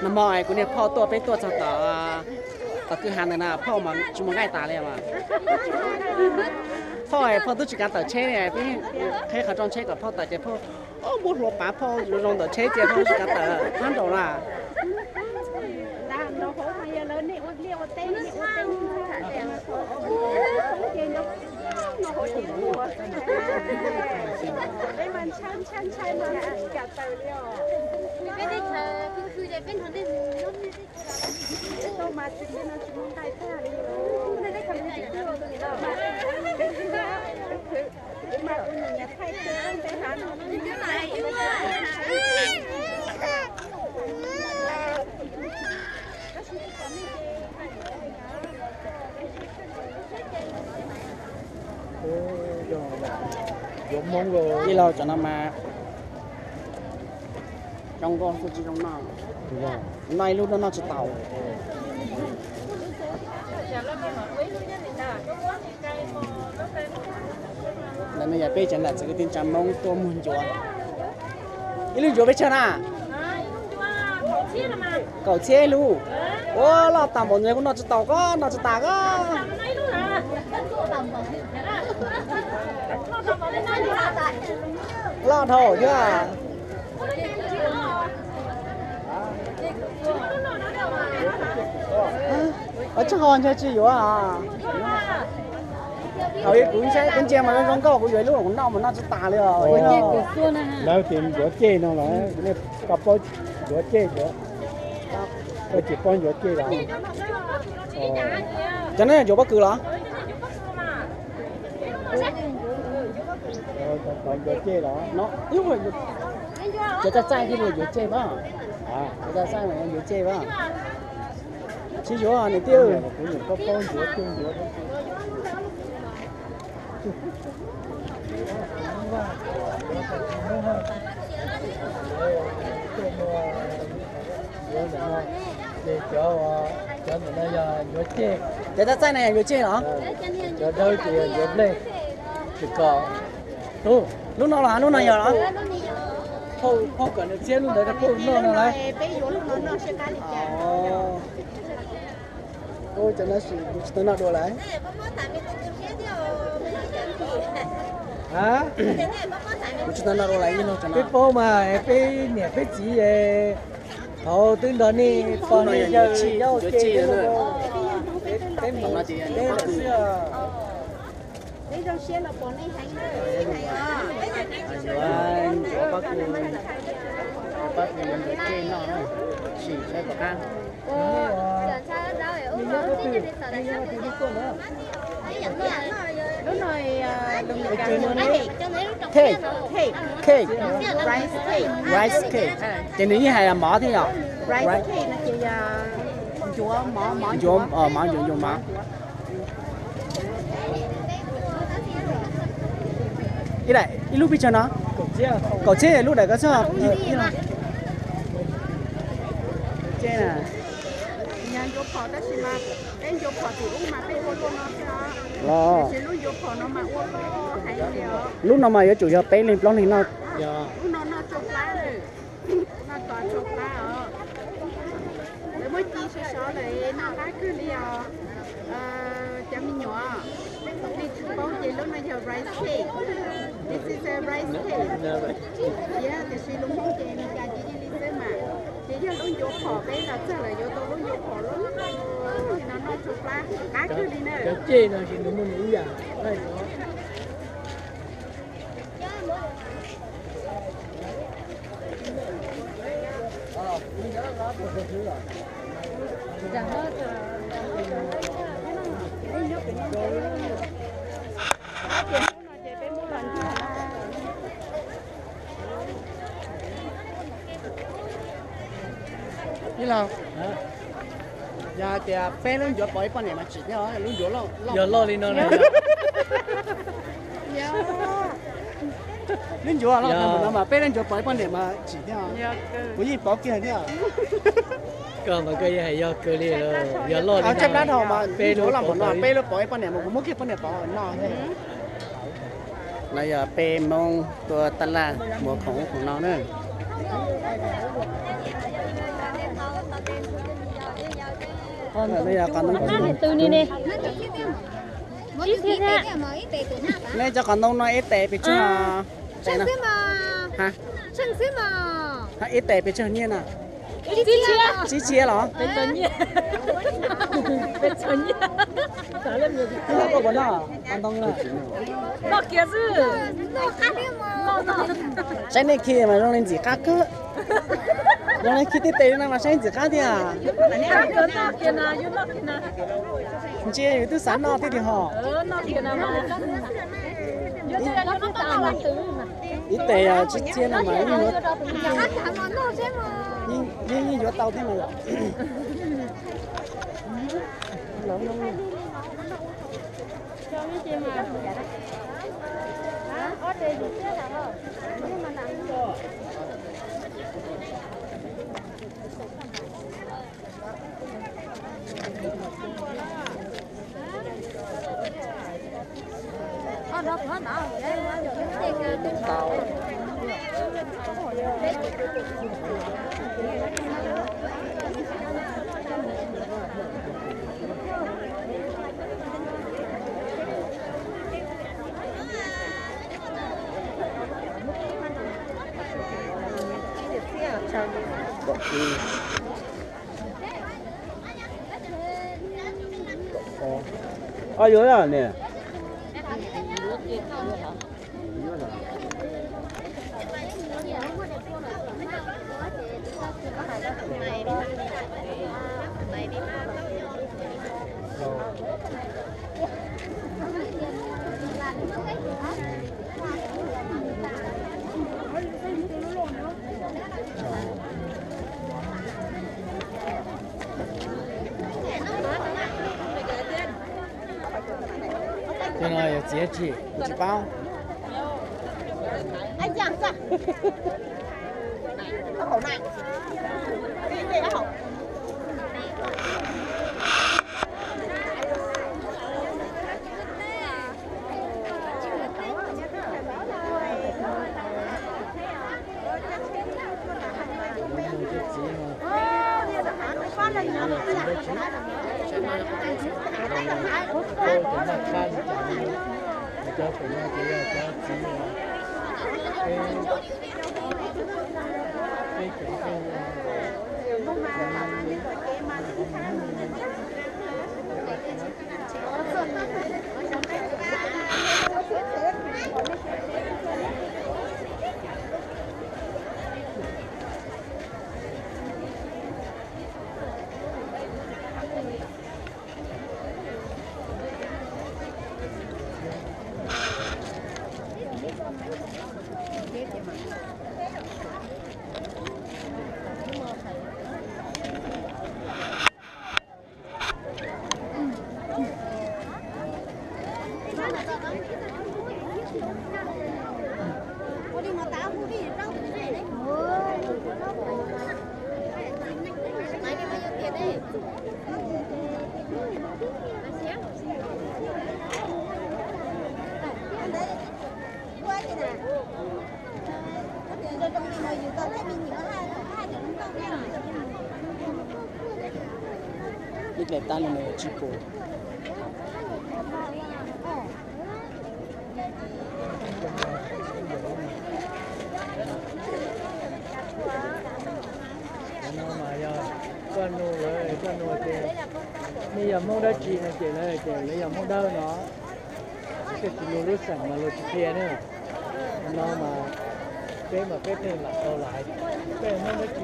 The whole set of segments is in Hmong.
Nag hmo kuv niag phauj tuaj, peb tuaj txog tom, tom kwj ha ntawd na, phauj mas tsis muaj nqaij tas li as. Phauj, phauj twb tsis kav tawm tsheb li, peb qheb qhov rooj tsheb kom phauj tawm ces phauj muab hlua pav phauj zoo zoo ntawm tsheb ces phauj tsis kav tawm, phab nraum na. Ib lauj, cov no mas zoo nkauj xwb tsis zoo noj. Noj ib lub noj noj tsis tau. Ntawm no yog peb cov nam txiv kwv tij neej tsa Hmoob tuaj muag ncuav. Ib lub ncuav peb tsawg na? Kaum txhiab ib lub. Ua loj tas npaum ntawd kuv noj tsis tau koj, noj tsis tas koj. Loj dhau thiab. Tsis ho ntshe tsis yuav. Thaum kuv saib kuv ntsia mas zoo zoo nkauj, kuv yuav ib lub kuv noj mas noj tsis tas li os. Lawv tias ncuav cej no los, koj paub ncuav cej, koj tsis paub ncuav cej los? Cov no yog ncuav pob kws los? Ncuav cej los? Cov txaij txaij thiaj li ncuav cej mas. Cov txaij txaij mas ncuav cej mas. Tsis yuav niam tij. Ces cov, cov ntawm no yog ncuav cej. Cov txaij txaij no yog ncuav cej los? Cov dawb ces yog ncuav nplej. Tsis kom. Lub no los, lub no yog los? Phauj, phauj kom nws txiab lub ntawd rau phauj noj no lawm. Ua cov no sim kuv tsis tau noj dua lawm. Kuv tsis tau noj dua lawm ib no. Peb paub mas, peb niam peb txiv thaud twb nrog nej pog nej yawg nyob ua ke. Yuav ncuav pob kws, ncuav cej noj, sim saib tom qab. Cake, cake, rice cake. Ces nws yeej hais mov thiab yom? Rice cake no ces ncuav mov, mov ncuav, mov ncuav, ncuav mov. Ib daim, ib lub pes tsawg no? Kaum txhiab lub daim koj txhob. Los, lub no mas yuav tsum yog peb leeg plaub leeg noj. Lawv muab ci sov sov lawm noj qab kawg li os. Cov me nyuam, nej tsis paub ces lub no yog rice cake. This is a rice cake. Tiam sis lus Hmoob ces Meskas ces cia li xwb mas. Ces yog lub ncuav phom, peb los txog lawm yuav tau lub ncuav phom lub no noj tsau plab qab kawg li na. Cov ceg no ces nws muaj nws ib yam. Ib los, yog hais tias peb lub ncuav pov ib poj niam mas tsim thiab, lub ncuav loj, yog loj li no na. Lub ncuav loj no mas peb lub ncuav pov ib poj niam mas tsim thiab. Kuv yeej pov kiag thiab. Koj mas koj yeej hais yog kawg li, yog loj li no. Tshaib plab dhau mas peb lub ncuav loj npaum no, peb lub pov ib poj niam mas kuv muab kiag poj niam pov noj. No yog peb Hmoob tuaj taj laj muag khoom ub khoom no na. Neb cov qos ntoo no ib tes pes tsawg? Ib tes pes tsawg nyiaj na? Tsib txhiab los? Saib nej khi mas zoo li ntxim qab kawg. Zoo li khi tej tes no mas saib ntxim qab thiab. Ntsia yus twb xav noj thiab tiag hos. Ib tes tsib txhiab no mas yeej, yeej yuav tau thiab mas yom. Ob yuav ne. Cov no yog txiv tsis, kuv tsis paub. Ib tais tab li no yog tsib puas. Cov no mas yog koj nug lawv, koj nug tias nej yog Hmoob dab tsi no ces lawv tias lawv yog Hmoob Dawb no. Koj tsis nug lub xeem mas luag tsis qhia ne. Cov no mas peb mas peb pheej lam tau lais, peb Hmoob dab tsi.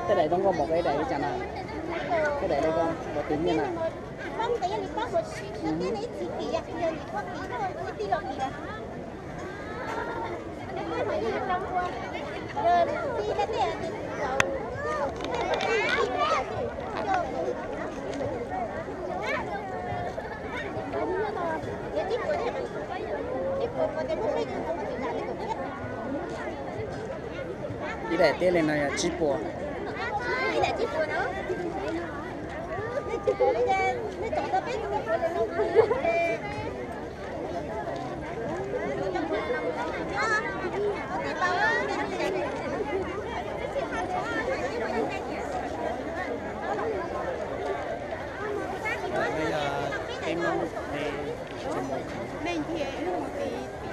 Tej daim zoo nkauj npaum li daim li cas na? Tej daim li ko npaum twg nyiaj na? Ib daim tiab li no yog tsib puas. Neeg thiab wb mus tim tim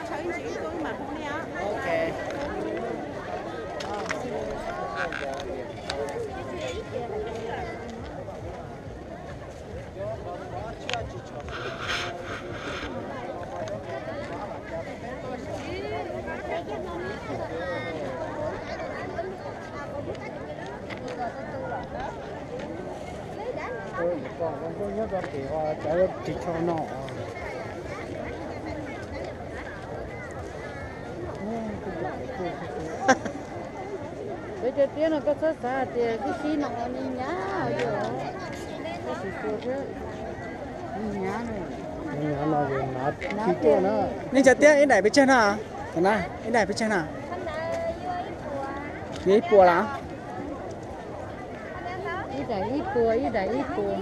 chaw ib ntsis wb tuaj wb mam hu nej os. Ok. Nyob rau pem cov ris tsho no. Peb cov tiab no koj txhob xav hais tias kub sib no ne nyab, tab sis tua thiab. Nyab no yog hnav tib cuaj na. Nej cov tiab ib daim pes tsawg na? Ib daim pes tsawg na? Yog ib puas los? Ib daim ib puas, ib daim ib puas.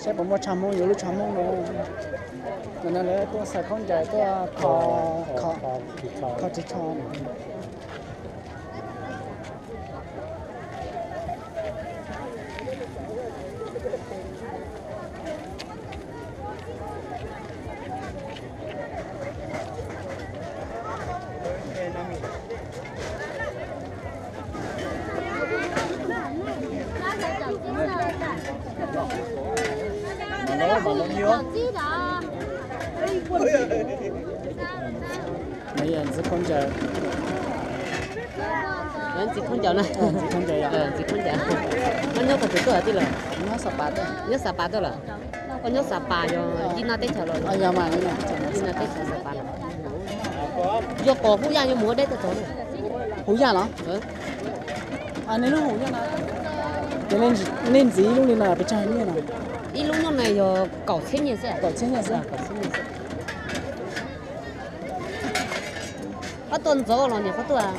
Saib puas muaj tsho Hmoob yuav lub tsho Hmoob no. Nim no lawv tuaj xaws khaub ncaws tuaj kho, kho ris tsho. Ntxiv khaub ncaws. Ntxiv khaub ncaws na. Ntxiv khaub ncaws. Koj nyob qhov twg tuaj tij laug? Nyob Xa Pas tuaj los? Koj nyob Xa Pas yog Yij Naj teb chaws los? Yij Naj teb chaws Xa Pas los? Yog pom Hub Yaj yuav mus ua deb tuaj txog na. Hub Yaj los? Nej lub Hub Yaj no, ces nej ntxiv ib lub li no pes tsawg nyiaj no? Ib lub nyuag no yog kaum txhiab nyiaj xwb. Kaum txhiab nyiaj xwb. Koj tuaj ntxov los niam qhov tuaj?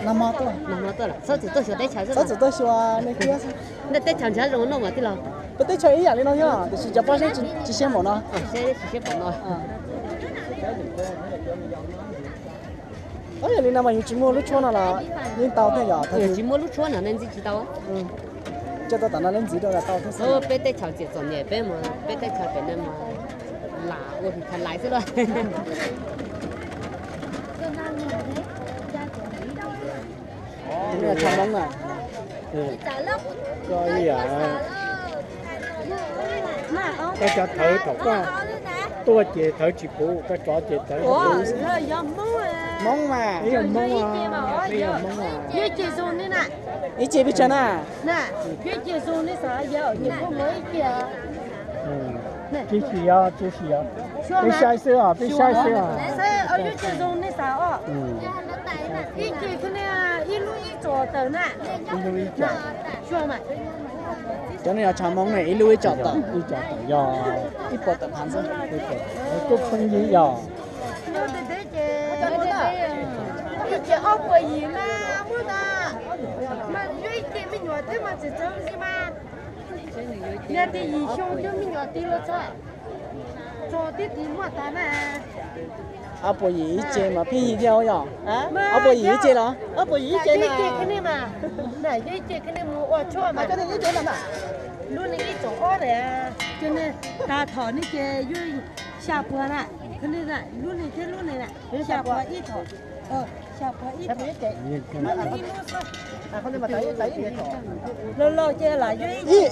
Nag hmo tuaj. Nag hmo tuaj los txhob txwm tuaj xyuas teb chaws xwb. Txhob txwm tuaj xyuas nej kiab xwb. Nej teb chaws ntshav zoo noj mas tij laug. Peb teb chaws ib yam li no thiab tiam sis cov pob zeb tsis siab npaum no. Tsis siab npaum no. Yog li no mas yus tsis muaj lub tshuab no los yeej tau thiab yom. Tsis muaj lub tshuab no nej ntxiv tsis tau. Coj tuaj tom no lawv ntxiv rau tau thiab xwb. Peb teb chaws txiam txom nyem peb mas peb teb chaws pem no mas lam ua his thav lais xwb lauj. Tshav Hmoob na. Koj ib yam, koj cov thawv thaum koj tuaj ces thawv tsis puv, koj tsov ces thawv puv. Hmoob mas. Ib yam Hmoob, ib yam Hmoob. Ib ce peb tsawg na? Tib si os, tib si os. Peb saib xwb os, peb saib xwb os. Ib lub ib com tawm na. Ib lub ib com. Cov no yog tshav Hmoob ne, ib lub ib com tawm. Ib com tawm yog ib puas tawm phav xwb. Kuj pheej yig yog. Ib ce ob puas yim mas muaj ntag. Mas yog ib ce me nyuam thiab mas txawm txawv li mas. Yog tias yim xyoo cov me nyuam tig los txog, txog tib tig muaj tas na. Ob puas yim ib ce mas pheej yig thiab yog? Ob puas yim ib ce los? Ob puas yim ib ce, ib ce khwv nej mas. Yog ib ce khwv nej mus ua tshuaj mas. Lub neej ib com ob na. Cov neeg tas thaum nej ces yog xya puas na. Khwv nej lub neej thiab lub neej na, xya puas ib com. Ib,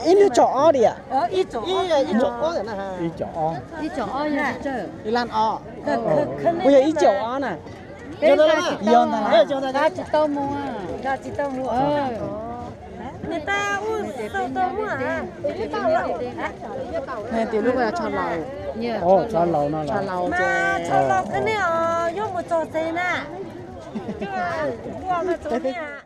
ib lub tsom ob diam? Ib, ib lub tsom ob. Ib tsom ob. Ib lub tsom ob. Kuv yog ib tsom ob na. Yog ntag. Tsis tau mus. Nws ua tau mus. Nws tias lub ko yog tsho laus. Tsho laus no los. Mas tsho laus koj nej os, yuav mus txog tsev na. Ua mas txog ne.